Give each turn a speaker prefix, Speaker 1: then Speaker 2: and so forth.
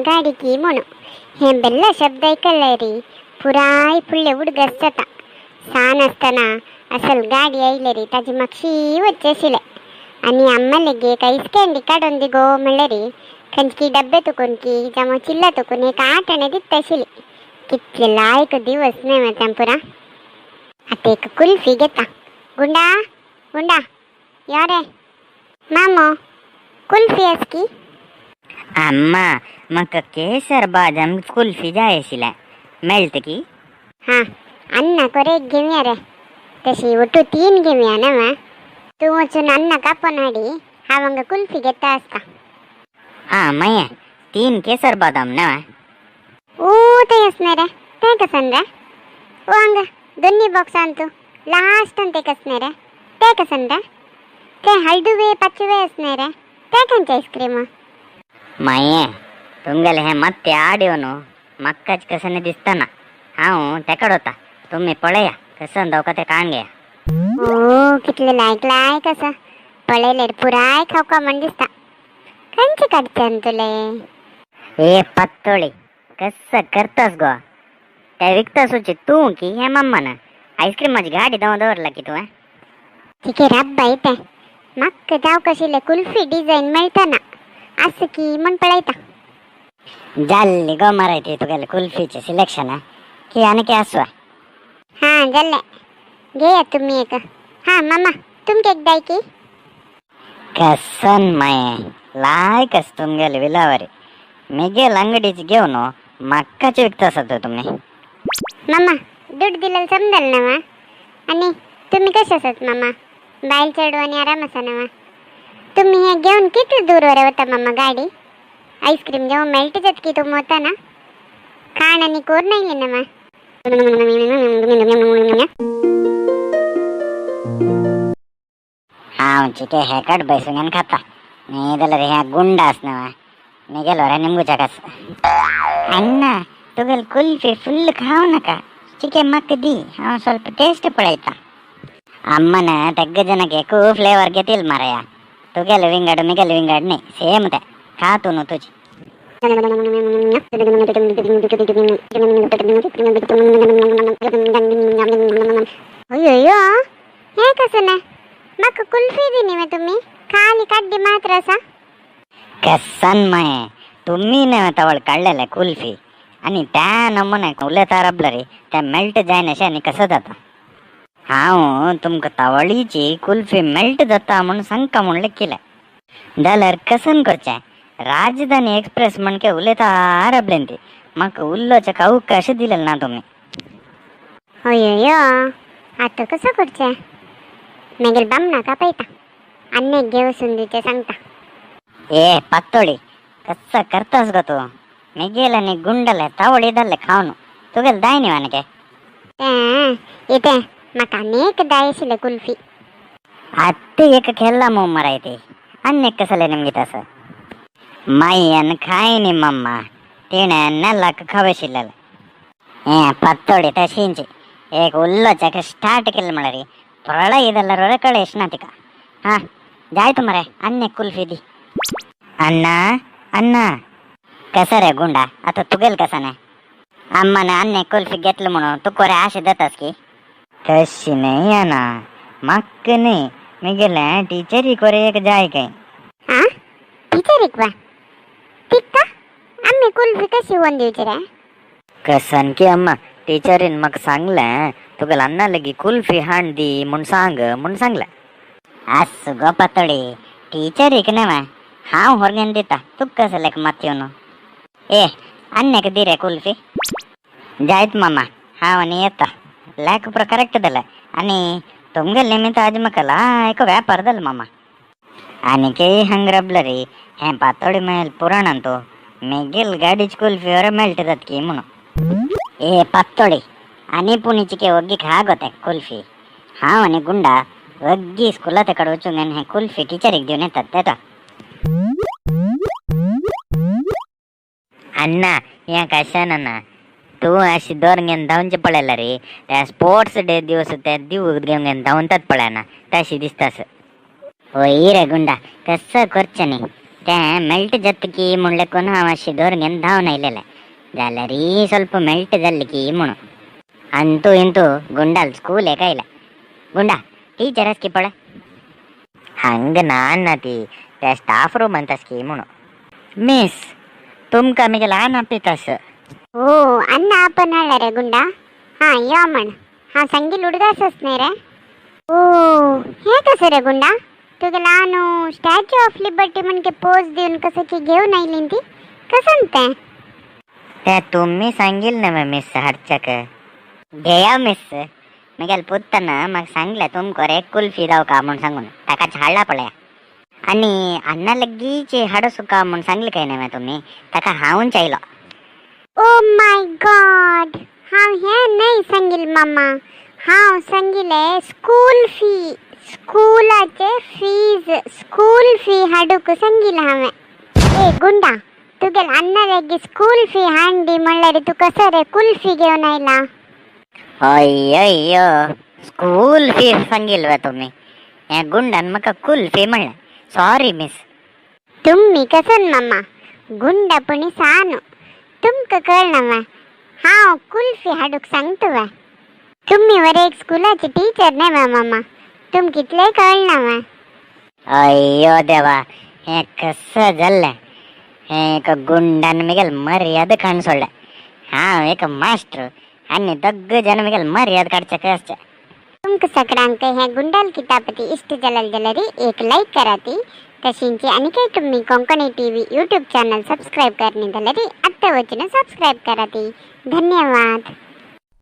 Speaker 1: गाडी की म्हणून. हे बेल्ला शब्द ऐकलंय रे पुराय फुडले उडगस जाता. सान आसतना असल गाडी आयले रे ताजी मातशी वच्चे आशिल्ले आनी अम्मा लेगी एक आयस कँडी काडून दी गो म्हणले रे खंयची डब्बे तुकून की जावं चिल्ला तुकून एक आठ आणे दिता आशिल्ली. कितले लायक दिवस न्हय त्या पुरा. आतां एक कुल्फी घेता. गुंडा गुंडा यो रे मामो कुल्फी आस की.
Speaker 2: अम्मा म्हाका केसर बादाम कुल्फी जाय आशिल्लें मेळटा की?
Speaker 1: हां अन्ना कोरे एक घेवया रे तशी ಒಟ್ಟು 3 घेवया ना. तूं वचून अन्ना कापोवन हाडी हांव हांगा कुल्फी घेता आसता.
Speaker 2: आं मागीर 3 केसर बादाम ना.
Speaker 1: ओ थंय आसना रे तें कसन रे. ओ हांगा दोन्ही बॉक्सान तूं लास्टान तें कसना रे तें कसन रे. तें हळदुवे पाचवे आसना रे तें खंयचें आयस्क्रीम?
Speaker 2: माये तुमगेलें हें मत्ते आड येवन म्हाकाच कसने दिसतना हांव तेकड वता तुमी पळया कसन दवका तें काण घेया.
Speaker 1: ओ कितले लायक लायक आसा पळयल्यार पुराय खावका म्हण दिसता. खंयचे काडचे तुले?
Speaker 2: ए पत्तोळी कसं करतास गो ते विकता सुची तूं की हे मम्मान आयस्क्रीमाची गाडी दव दवरला की तुवें?
Speaker 1: चिके रब्बा येते म्हाका जावं कशिले कुल्फी डिझायन मेळटना आसा की म्हण पळयता.
Speaker 2: जाल्ली गो मरे ती तुगेले कुल्फीचें सिलेक्शन की आनी की आसू.
Speaker 1: हां जाल्लें घेयात तुमी एक. हां मामा तुमकां एक जाय की?
Speaker 2: कसन माये लायक आसा तुमगेले विलावरी मिगेल अंगडीच घेवन म्हाकाच विकता आसा तुमी.
Speaker 1: मामा दुड दिलेलं समजल ना. आनी तुमी कशे आसात मामा? बायल चेडू आनी आराम आसा न्हय? तुमी हे घेवन कितले दूर वर वता मामा गाडी? आयस्क्रीम जेव्हा मेळटा जातकी तुमी वता ना खाण आनी कोर नायले ना मा.
Speaker 2: हांव चिके हेकड बसून खाता न्ही जाल्यार ह्या गुंडा आस न्हय मिगेल रे निमगुच्या कस. अण्णा तुगेल कुल्फी फुल्ल खावं नाका चिके म्हाका दी हांव ಸ್ವಲ್ಪ टेस्ट पळयता. अम्मन तेग्ग ಜನಕ್ಕೆ एकू फ्लेवर घेतील मारया तुगेल विंगड मिगेल विंगड न्ही सेम ते खा तूं न्हू तुजी.
Speaker 1: अय्यो हें कसं ना म्हाका कुल्फी दी न्ही तुमी खाली काड्डी मात्र आसा.
Speaker 2: कसन माये तुम्ही न्हय तवळ काडलेले कुल्फी आनी त्या नमुने उलयता राबले रे ते मेल्ट जायनाशें आनी कसो जाता. हांव तुमकां तवळीची कुल्फी मेल्ट जाता म्हूण सांगका म्हूण लेखिलें जाल्यार कसन करचें राजधानी एक्सप्रेस म्हणके उलयता राबलें ती म्हाका उल्लोचें अवकाश दिलें ना तुमी.
Speaker 1: अय्यो आतां कसो करचें? मागीर बामणाक आपयता आनी एक घेवन वचून दिवचें सांगता.
Speaker 2: ए पत्तोळी कसं करतास गो तूं? मिगेल आनी गुंडले तवळी जाल्ले खावन तुगेले जाय न्ही आनीके?
Speaker 1: तें इतें म्हाका आनी एक जाय आशिल्लें कुल्फी.
Speaker 2: आत्तां एक खेल्ला मो मराय ती आनी एक कसले निमगीत आसा मायन खाय न्ही मम्मा तिणें नेलाक खावं आशिल्लें. हें पत्तोळी तशींच एक उल्लोचें स्टार्ट केलें म्हळ्यार प्रळय जाल्यार कळेश ना तिका. हां जाय तूं मरे आनी एक कुल्फी दी. अण्णा अण्णा कसं रे गुंडा आतां तुगेल कसं न्ही अम्मान आनी एक कुल्फी घेतली म्हणून तुका रे आशा जातास की? तशी न्हय अण्णा म्हाका न्ही मिगेले टिचरीक रे एक जाय खंय.
Speaker 1: आं टिचरीक वा तिका आमी कुल्फी कशी व्हरून दिवची रे?
Speaker 2: कसन की अम्मा टिचरीन म्हाका सांगलें तुगेले अण्णा लेगीत कुल्फी हाड दी म्हूण सांग म्हूण सांगलें. आसूं गो पातोळी टिचरीक न्हय हांव व्हरून दिता तुका कसलें मात येवन. ए आनी एक दी रे कुल्फी. जायत मामा हांव आनी येता लेक पुरो करेक्ट जालें आनी तुमगेले निमित्त आज म्हाका लायक व्यापार जालो मामा. आनीकय हांगा राबलो रे हें पातोळी मेल पुराणान तूं मिगेल गाडीची कुल्फी वर मेळटा जातकी म्हणून. ए पातोळी आनी पुणी चिके वग्गी खा गो ते कुल्फी. हांव आनी गुंडा वग्गी स्कुला तेकड वचून आनी हें कुल्फी टिचरीक दिवन येतात तेता. अण्णा हें कशें ना तूं अशी दोर घेवन धांवचें पळयलां रे त्या स्पोर्ट्स डे दिवस ते दिव घेवन घेवन धांवतात पळयना तशी दिसतास. वय रे गुंडा कसं करचें न्ही तें मेल्ट जाता की म्हणलें कोन हांव शिदोर घेवन धांवन आयलेलें जाल्यार ಸ್ವಲ್ಪ मेल्ट जाल्ली की म्हणून. अंतू इंतू गुंडाल स्कूल एक आयलें. गुंडा टीचर आस की पळय हांग ना ना ती त्या स्टाफ रूमांत आस की म्हणून. मिस तुमकां मिगे ल्हान आपयतास.
Speaker 1: ओ अण्णा आपण हाडला रे गुंडा. हां यो म्हण हांव सांगील उडगासच न्ही रे. ओ हे कसं रे गुंडा, तुगे ल्हान स्टॅच्यू ऑफ लिबर्टी म्हणके पोज दिवन कसं की घेवन आयली ती कसं तें?
Speaker 2: ते तुम्ही सांगील ना मिस हाडच्याक घेया मिस. मिगेल पुत्तान म्हाका सांगलें तुमकां रे कुल्फी दाव म्हूण सांगून ताकाच हाडला पळया. आनी अण्णा लगीच हाडो सुका म्हूण सांगलें काय न्ही तुमी ताका हांवूच आयलो.
Speaker 1: ओ my God, हांव हें न्हय सांगील मामा, हांव सांगिलें स्कूल फी, स्कुलाचे फीज, स्कूल फी हाडूंक सांगिलें हांवें. ए गुंडा, तुगेल अण्णा लेगी स्कूल फी हांडी म्हणल्यार तूं कसो रे कुल्फी घेवन आयला?
Speaker 2: अय्यो स्कूल फी सांगील वे तुमी, ह्या गुंडान म्हाका कुल्फी म्हणलें. Sorry miss.
Speaker 1: तुम्ही कसन मामा, गुंडा पुणी सानु तुमकां कळना वा हांव कुल्फी हाडूंक सांगता वा. तुम्ही वर एक स्कुलाची टीचर न्हय वा मामा, तुमकां इतलें कळना वा?
Speaker 2: अय्यो देवा, हें कसं जाल्लें. हें एक गुंडान मिगेल मर्याद काण सोडलें. हांव एक मास्टर आनी दोग जण मिगेल मर्याद काडचे कशें.
Speaker 1: तुमकां सगळ्यांक हे गुंडाल किताबती इष्ट जाल्यार जाल्यार एक लायक कराती. तशींची आनी तुम्ही Konkani TV YouTube channel subscribe करणे जाल्यार आत्तां वचून सबस्क्राईब कराती. धन्यवाद.